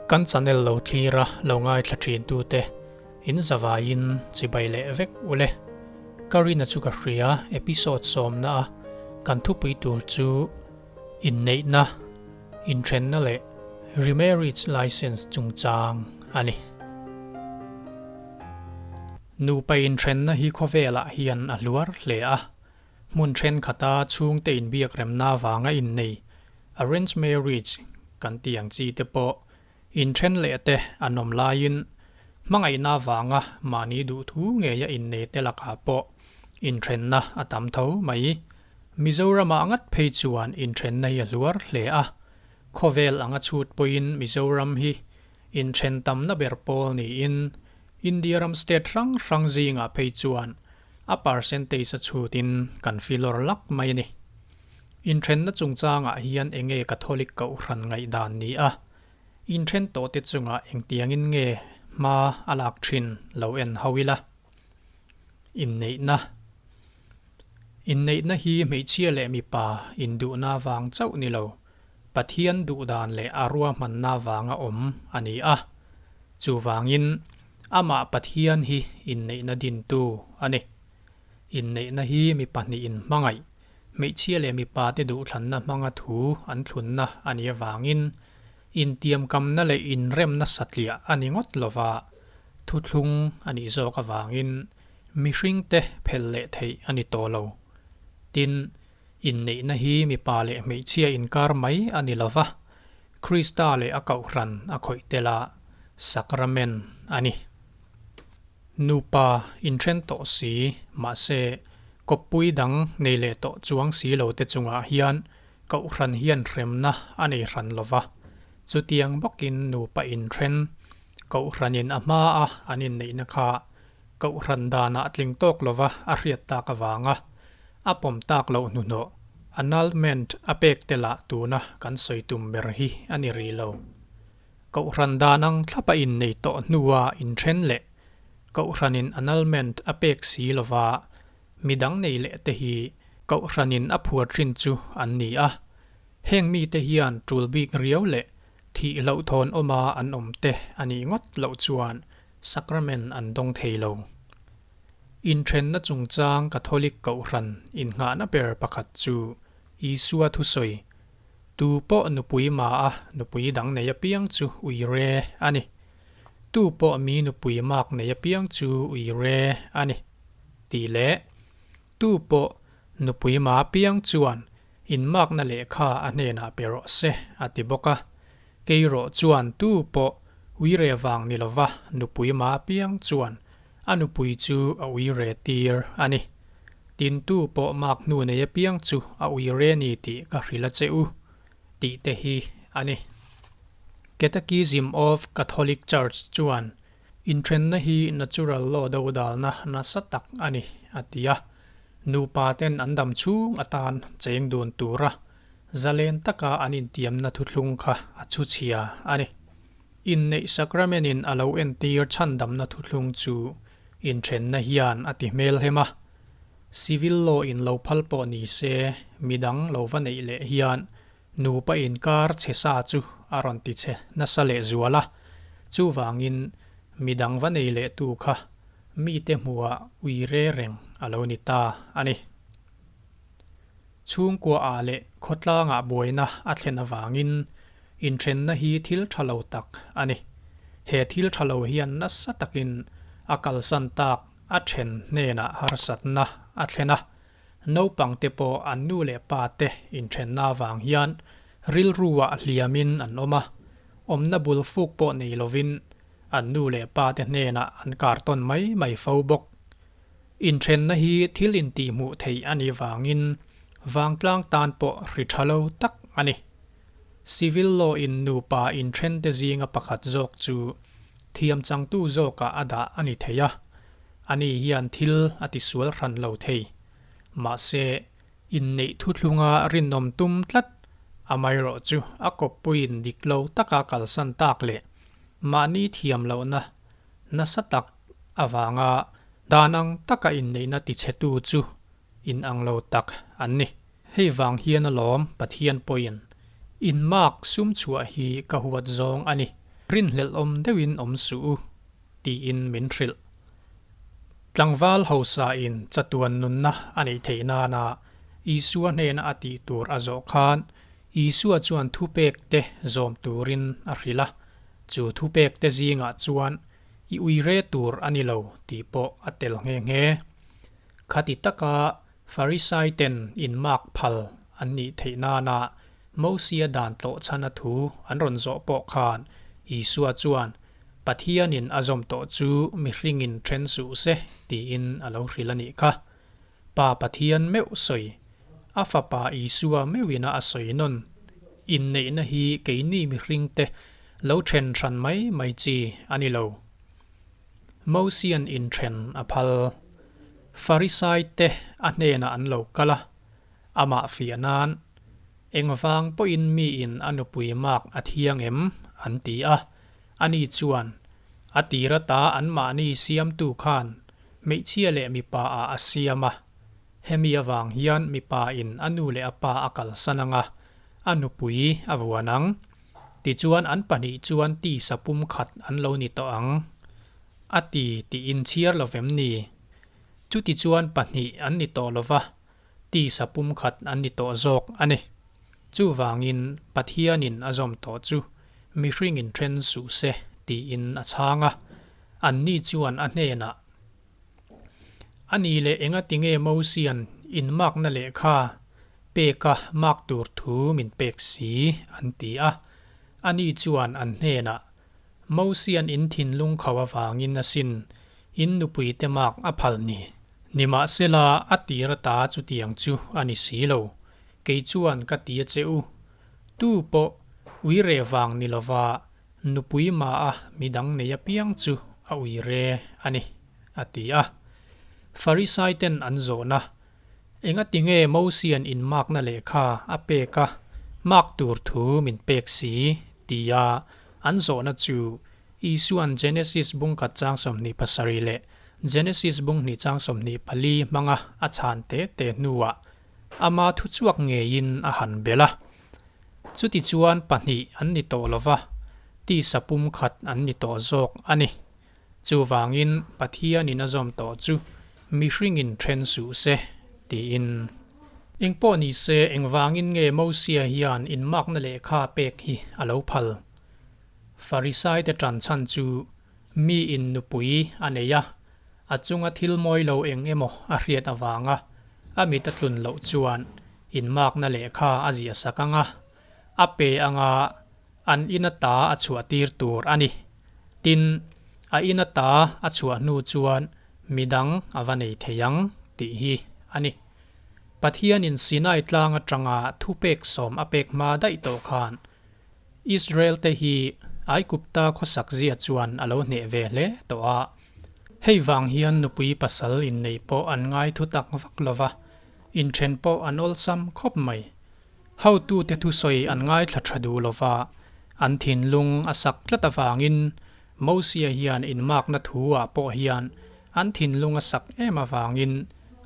Kan channel lo thlir a lo ngaithla thin tute in zavaiin chibai leh vek ule. Ka rina chu ka hria episode sawmna a kan thupui tur chu inneihna, inthenna leh remarriage license chungchang a ni. Nupa inthenna hi khawvelah hian a hluar hle a, Hmun thenkhat-a chhungte inbiak remna avanga innei, arranged marriage, kan tih ang chi te pawh inthen leh te an awm laiin hmangaihna avanga mahni duhthu ngeia innei te lakah pawh inthenna a tam tho mai. Mizoramah ngat phei chuan inthenna hi a hluar hle a, khawvel anga chhut pawhin Mizoram hi inthen tamna ber pawl niin India ram state hrang hrang zingah phei chuan A percentage a chhutin kan filawr lak mai a ni. Inthenna chungchangah hian enge Catholic Kohhran ngaihdan ni a, inthen tawhte chungah engtiangin nge hma a lak thin lo en ho ila. Inneihna Inneihna hi hmeichhia leh mipa induhna vang chauh ni lo, Pathian duhdan leh a ruahmanna vanga awm a ni a. Chuvangin, amah Pathian hi inneihna dintu a ni. Inneihna hi mi pahnihin hmangaih, hmeichhia leh mipate duhthlanna hmanga thu an thlunna a nih avangin, intiamkamna leh inremna satliah a ni ngawt lova, thuthlung a nih zawk avangin mihringte phel leh theih a ni tawh lo. Tin, Inneihna hi mipa leh hmeichhia inkar mai a ni lova, Krista leh a Kohhran a khawih tel a, sakramen a ni. Nupa inthen tawh si, mahse, kawppui dang nei leh tawh chuang si lo te chungah hian Kohhran hian hremna a nei hran lova, chutiang bawkin nupa inthen Kohhranin a hmaa an inneihna kha Kohhran danah tling tawk lova a hriat tak avanga a pawm tak loh hnuhnawh annulment a pek te lah tuna kan sawi tum ber hi a ni rih lo. Kohhran dan ang thlapa innei tawh hnua inthen leh Kohhranin annulment a pek si lova midang nei leh te hi Kohhranin a phuar thin chu an ni a. Heng mite hian tul bik riau leh thih hlauhthawn awma an awm te a nih ngawt loh chuan Sacrament an dawng thei lo. Inthenna chungchang Catholic Kohhran innghahna ber pakhat chu Isua thusawi, Tu pawh nupui ma a nupui dang nei apiang chu ui re a ni. Tu pawh mi nupui mak nei apiang chu ui re a ni. Tih leh, Tu pawh nupui ma apiang chuan inmakna lehkha a hnenah pe rawh se a ti bawk a. Keirawh chuan tu pawh uire vang ni lova nupui ma piang chuan a nupui chu a uire tir a ni. Tin tu pawh mak hnu nei apiang chu a uire ni tih ka hrilh a che u, tih te hi a ni. Catechism of Catholic Church chuan inthenna hi natural law dodalna nasa tak a ni a ti a, nupa ten an dam chhung atan cheng dun tura Zalen taka an intiamna thuthlung kha a chhu chhia a ni. Inneih sakramenin a lo entir chhandamna thuthlung chu inthenna hian a ti hmelhem a. Civil law in lo phal pawh ni se midang lo va neih leh hian nupa inkar chhe sa chu a rawn ti chhe nasa leh zual a. Chuvangin midang va nei leh tu kha mite hmuhah ui re reng a lo ni ta a ni. Chhungkua ah leh khawtlang ah buaina a thlen avangin inthenna hi thil tha lo tak a ni. He thil tha lo hian nasa takin a kalsan tak a then hnenah harsatna a thlen a, naupang te pawh an nu leh pa te inthenna avang hian rilru ah hliamin an awm a, awmna bul fuk pawh nei lovin an nu leh pa te hnenah an kartawn mai mai fo bawk. Inthenna hi thil intihhmuh theih a nih vangin vangtlang tan pawh hri tha lo tak a ni. Civil law in nupa inthente zinga pakhat zawk chu thiam changtu zawkah a dah a ni thei a, ani hian thil a tisual hran lo thei. Mahse, inneih thuthlunga rinawm tum tlat amaherawh chu a kawppuiin dik lo taka kalsan tak leh mahni thiam lohna nasa tak avanga dan ang taka inneihna tichhetu chu in ang lo tak an ni. Hei vang hian alawm Pathian pawhin, In mark sum chhuah hi ka huat zawng a ni. Rinhlelh awm deuhin awm suh u, tiin min hrilh. Tlangval hausain chatuan nunna a neih theih nana Isua hnena a tih tur a zawh khan Isua chuan thupekte zawm turin a hrilh a, chu thupekte zingah chuan i uire tur a ni lo tih pawh a tel nghe nghe. Khati taka Pharisaiten inmak phal an nih theih nana Mosia dan tlawhchhana thu an rawn zawh pawh khan Isua chuan Pathianin a zawm tawh chu mihringin then suh se tiin a lo hrilh a nih kha. Pa Pathian meuh sawi, a Fapa Isua meuhina a sawi nawn. Inneihna hi keini mihringte lo then hran mai mai chi a ni lo. Mosian inthen a phal. Farisaite a hnenah an lo kal a, amah fiah nan, Engvang pawhin miin a nupui mak a thiang em? an ti a. Ani chuan, A tir ata anmahni siamtu khan hmeichhia leh mipa ah a siam a. Hemi avang hian mipa in a nu leh a pa a kalsan ang a, a nupui a vuan ang. Tichuan an pahnih chuan tisa pumkhat an lo ni tawh ang. A ti tiin chhiar lo vem ni? Chutichuan pahnih an ni tawh lo va, tisa pumkhat an ni tawh zawk a ni. Chuvangin Pathianin a zawm tawh chu mihringin then suh se tiin a chhang a. Anni chuan a hnenah, A ni leh engatinge Mosian inmakna lehkha peka mak tur thu min pek si? an ti a. Ani chuan an hnenah, Mosian in thinlung kho avangin asin in nupuite mak a phal ni. Nimahsela a tir ata chutiang chu a ni si lo. Kei chuan ka ti a che u. Tu pawh uire vang ni lova nupui maha midang nei apiang chu a uire a ni, a ti a. Farisaiten an zawhna, Engatinge Mosian inmakna lehkha a pek a, mak tur thu min pek si? tia an zawhna chu Isua'n Genesis bung khat chang 27 leh Genesis bung hnih chang 24 hmanga a chhan te te hnuah ama thuchhuak ngeiin a han belh a. Chutichuan pahnih an ni tawh lo va, tisa pumkhat an ni tawh zawk a ni. Chuvangin Pathianin a zawm tawh chu mihringin then suh se, tiin. Engpawh ni se, engvangin nge Mosia hian inmakna lehkha pek hi a lo phal? Farisaite ṭan chhan chu miin nupui a nei a, a chunga thil mawi lo eng emaw a hriat avanga a mit a tlun loh chuan inmakna lehkha a ziah sak ang a, a pe anga an in ata a chhuah tir tur a ni. Tin, a in ata a chhuah hnu chuan midang a va nei thei ang tih hi a ni. Pathianin Sinai tlang atanga thupek sawm a pek hma daih tawh khan Israel te hi Aigupta khawsak zia chuan a lo hneh ve hle tawh a. Hei vang hian nupui pasal inneih pawh an ngai thu tak vak lo va, inthen pawh an awlsam khawp mai. Hotute thusawi an ngaithla tha duh lo va, an thinlung a sak tlat avangin Mosia hian inmakna thu-ah pawh hian an thinlung a sak em avangin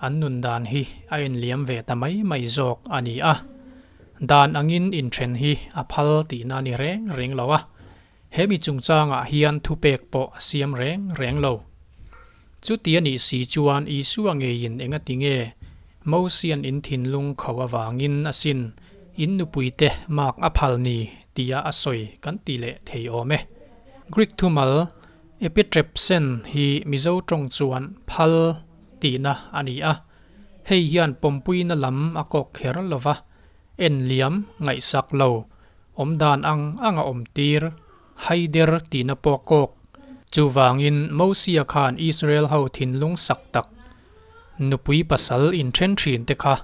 an nun dan hi a enliam ve ta mai mai zawk a ni a. Dan angin inthen hi a phal tihna a ni reng reng lo a, he mi chungchangah hian thupek pawh a siam reng reng lo. Chuti a nih si chuan Isua ngeiin engati nge Mosian in thinlung kho avangin asin in nupuite mak a phal ni tia a sawi kan ti leh thei awm e. Greek thumal epitrepsen hi Mizo tawng chuan phal tihna a ni a, hei hian pawmpuina lam a kawk kher lo va, enliam ngaihsak lo, awmdan ang ang a awmtir, haider tihna pawh kawk. Chuvangin Mosia khan Israel ho thinlung sak tak nupui pasal inthen thin te kha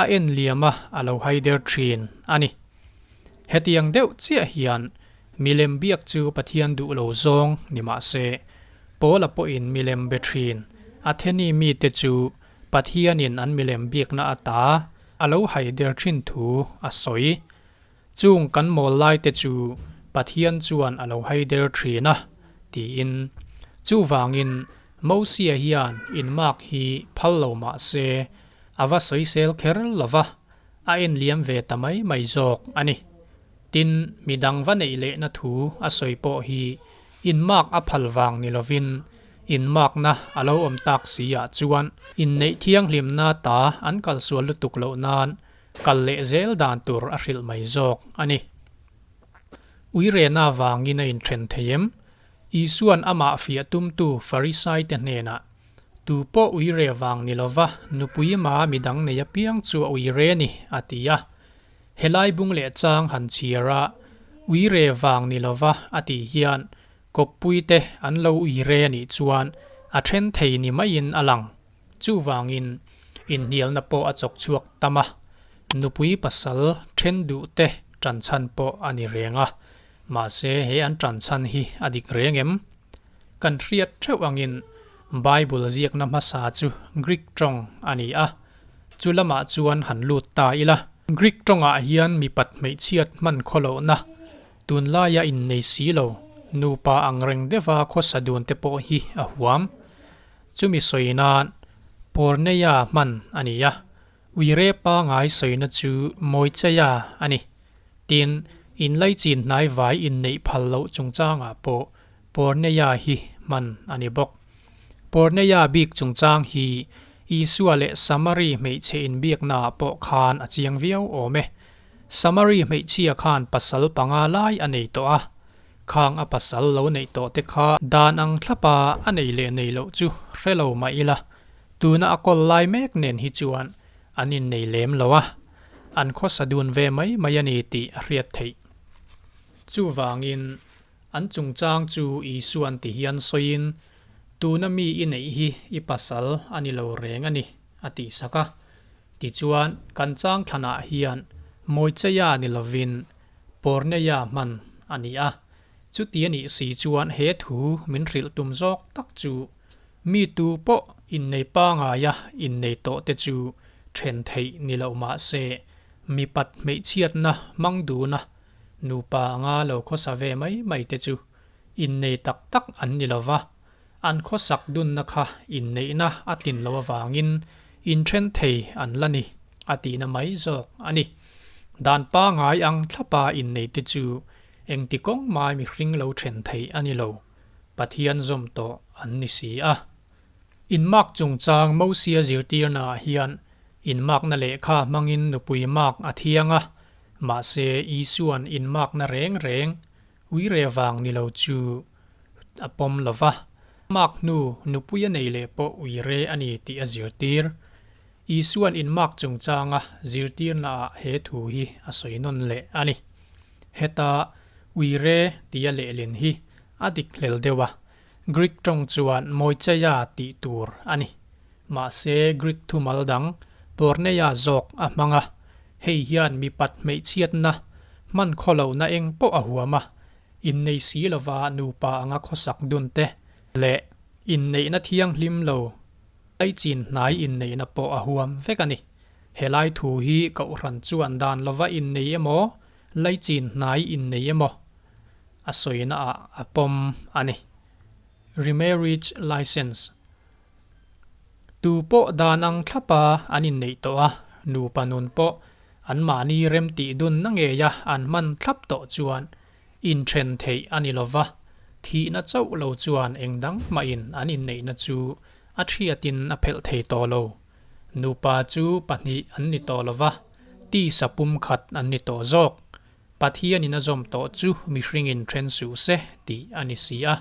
a en liam a, a lo haider thin a ni. Hetiang deuh chiah hian milem biak chu Pathian duh lo zawng ni mah se, Paula pawhin milem be thin Atheni mite chu Pathianin an milem biakna ata a lo haider thin thu a sawi. Chung kan mawl lai te chu Pathian chuan a lo hai der thin a, tiin. Chuvangin Mosia hian inmak hi phal lo mah se, a va sawisel kher lo va, a enliam ve ta mai mai zawk a ni. Tin, midang va neih lehna thu a sawi pawh hi inmark a phal vang ni lovin inmarkna a lo awm tak si ah chuan inneih thianghlimna ta an kalsual lutuk loh nan kal leh zel dan tur a hrilh mai zawk a ni. Uirena vangin a inthen thei em? Isuan amah fiah tumtu Farisaite hnenah, Tu pawh uire vang ni lova nupui ma midang nei apiang chu a uire ni, a ti a. Helai bung leh chang han chhiar a, uire vang ni lova a tih hian kawppuite an lo uire a nih chuan a then thei ni maiin a lang. Chuvangin inhnialna pawh a chawk chhuak tam a, nupui pasal then duhte tan chhan pawh a ni reng a, mahse he an tan chhan hi a dik reng em? Kan hriat theuh angin Bible ziakna hmasa chu Greek tawng a ni a, chu lamah chuan han lut ta ila. Greek tawngah hian mipat hmeichhiat hman khawlohna, tunlaia innei si lo, nupa angreng deuha khawsa dun te pawh hi a huam. Chumi sawi nan Porneia hman a ni a, Uire pangai sawina chu Mawicheia a ni. Tin, inlaichin hnaivai inneih phal loh chungchangah pawh Porneia hi hman a ni bawk. Porneia bik chungchang hi Isua leh Samari hmeichhe inbiaknaah pawh khan a chiang viau awm e. Samari hmeichhia khan pasal panga lai a nei tawh a, Khang a pasal lo neih tawh te kha dan ang thlapa a nei leh nei loh chu hre lo mah ila, tuna a kawl lai mek nen hi chuan an innei lem lo a, an khawsa dun ve mai mai a ni tih a hriat theih. Chuvangin, an chungchang chu Isuan ti hian sawiin, Tuna mi i neih hi i pasal a ni lo reng a ni, a tihsak a. Tichuan, kan chang thlanah hian Mawicheia ni lovin Porneia hman a ni a. Chuti a nih si chuan he thu min hrilh tum zawk tak chu mi tu pawh innei pangaia innei tawh te chu then theih ni loh mah se mipat hmeichhiatna hmang duna nupa anga lo khawsa ve mai mai te chu innei tak tak an ni lo va, an khawsak dunna kha inneihna a tlin loh avangin inthen thei an la ni a tihna mai zawk a ni. Dan pangai ang thlapa inneite chu engti kawng mai mihring lo then theih a ni lo, Pathian zawm tawh an ni si a. Inmak chungchang Mosia zirtirnaah hian inmakna lehkha hmangin nupui mak a thiang a, mahse Isuan inmakna reng reng Uire vang ni lo chu a pawm lo va, mak hnu nupui a nei leh pawh uire a ni tih a zirtir. Isuan inmak chungchanga zirtirnaah he thu hi a sawi nawn leh a ni. Heta uire tia lehlin hi a dik hlel deuh a, Greek tawng chuan Moicheia tih tur a ni. Mahse Greek thumal dang Porneia zawk a hmang a, hei hian mipat hmeichhiatna, hman khawlohna eng pawh a huam a, innei si lova nupa anga khawsak dun te leh inneihna thianghlim lo laichin hnai inneihna pawh a huam vek a ni. Helai thu hi Kohhran chuan dan lova innei emaw, laichin hnai innei emaw a sawina ah a pawm a ni. Remarriage License. Tu pawh dan ang thlapa an inneih tawh a, nupa nun pawh anmahni remtih dunna ngeia an hman thlap tawh chuan inthen theih a ni lova, thihna chauh lo chuan eng dang mahin an inneihna chu a thiatin a phelh thei tawh lo. Nupa chu pahnih an ni tawh lova, tisa pumkhat an ni tawh zawk. Pathianin a zawm tawh chu mihringin then suh se tih a ni si a.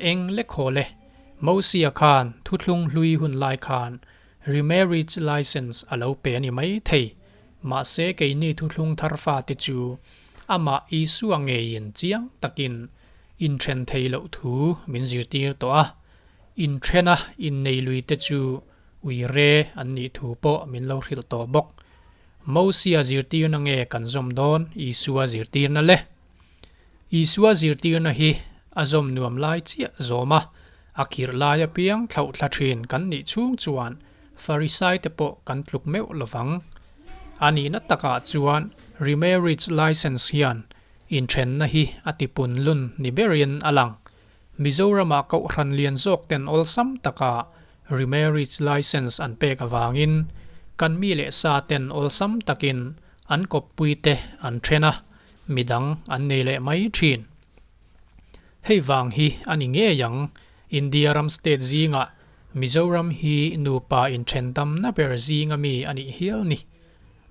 Eng lekhaw le, Mosia khan thuthlung hlui hun lai khan remarriage license a lo pe a ni mai thei. Mahse keini thuthlung thar fate chu amah Isua ngeiin chiang takin inthen thei loh thu min zirtir tawh a. Inthena innei lui te chu uire an nih thu pawh min lo hrilh tawh bawk. Mosia zirtirna nge kan zawm dawn Isua zirtirna le? Isua zirtirna hi a zawm nuam lai chiah zawm a, a khirh lai apiang thlauh thla thin kan nih chhung chuan Farisaite pawh kan tluk meuh lovang. A nihna takah chuan remarriage license hian inthenna hi a tipun lun ni berin a lang. Mizoramah Kohhran lian zawk ten awlsam taka remarriage license an pek avangin kan mi leh sa ten awlsam takin an kawppui te an then a. midang an nei leh mai thin. Hei vang hi a ni ngei ang, India ram state zingah Mizoram hi nupa inthen damna ber zinga mi a nih hial ni.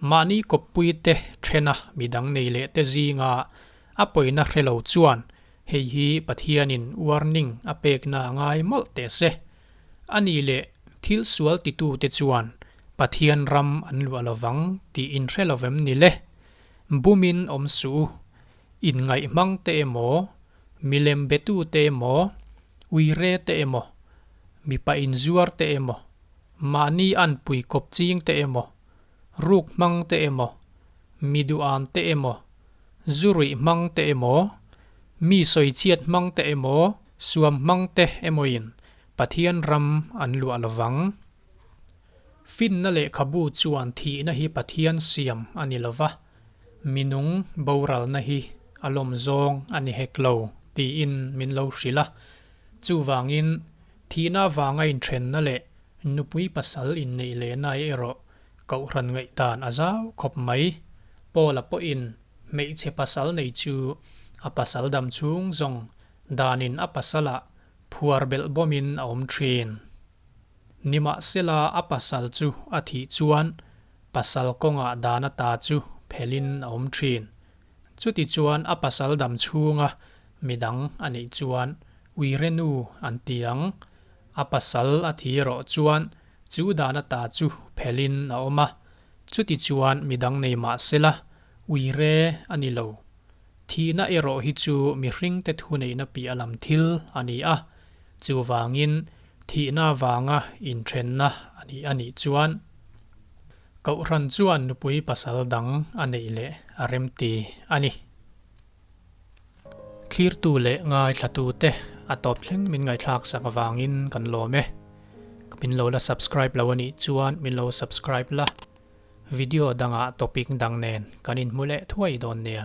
Mahni kawppuite thena midang nei leh te zinga a pawina hre lo chuan hei hi Pathianin warning a pekna a ngai mawlh teh se. A nih leh thil sual titute chuan Pathian ram an luah lovang tih inhre lovem ni le? Bumin awm suh u, inngaih hmang te emaw, milem betute emaw, uire te emaw, mipa inzuar te emaw, mahni anpui kawp ching te emaw, ruk hmang te emaw, mi duham te emaw, zu ruih hmang te emaw, mi sawichhiat hmang te emaw, suam hmang te emawin Pathian ram an luah lovang. Finna lehkhabu chuan thihna hi Pathian siam a ni lova, minung boralna hi a lawm zawng a ni hek lo tiin min lo hrilh a. Chuvangin, thihna avanga inthenna leh nupui pasal inneih lehna erawh Kohhran ngaihdan a zau khawp mai. Paula pawhin hmeichhe pasal nei chu a pasal dam chhung zawng danin a pasalah phuar belh bawmin a awm thin. Nimahsela a pasal chu a thih chuan pasal kawngah dan ata chu phelin a awm thin. Chutichuan a pasal dam chhunga midang a neih chuan uirenu an ti ang. A pasal a thi erawh chuan chu dan ata chu phelin a awm a, chutichuan midang nei mahsela uire a ni lo. Thihna erawh hi chu mihringte thuneihna piah lam thil a ni a, chuvangin thihna avanga inthenna a nih a nih chuan Kohhran chuan nupui pasal dang a neih leh a remti a ni. Thlirtu leh ngaithlatute a tawp thleng min ngaihthlak sak avangin kan lawm e. Min lo la subscribe lo a nih chuan min lo subscribe la. Video dangah topic dang nen kan inhmu leh thuai dawn nia.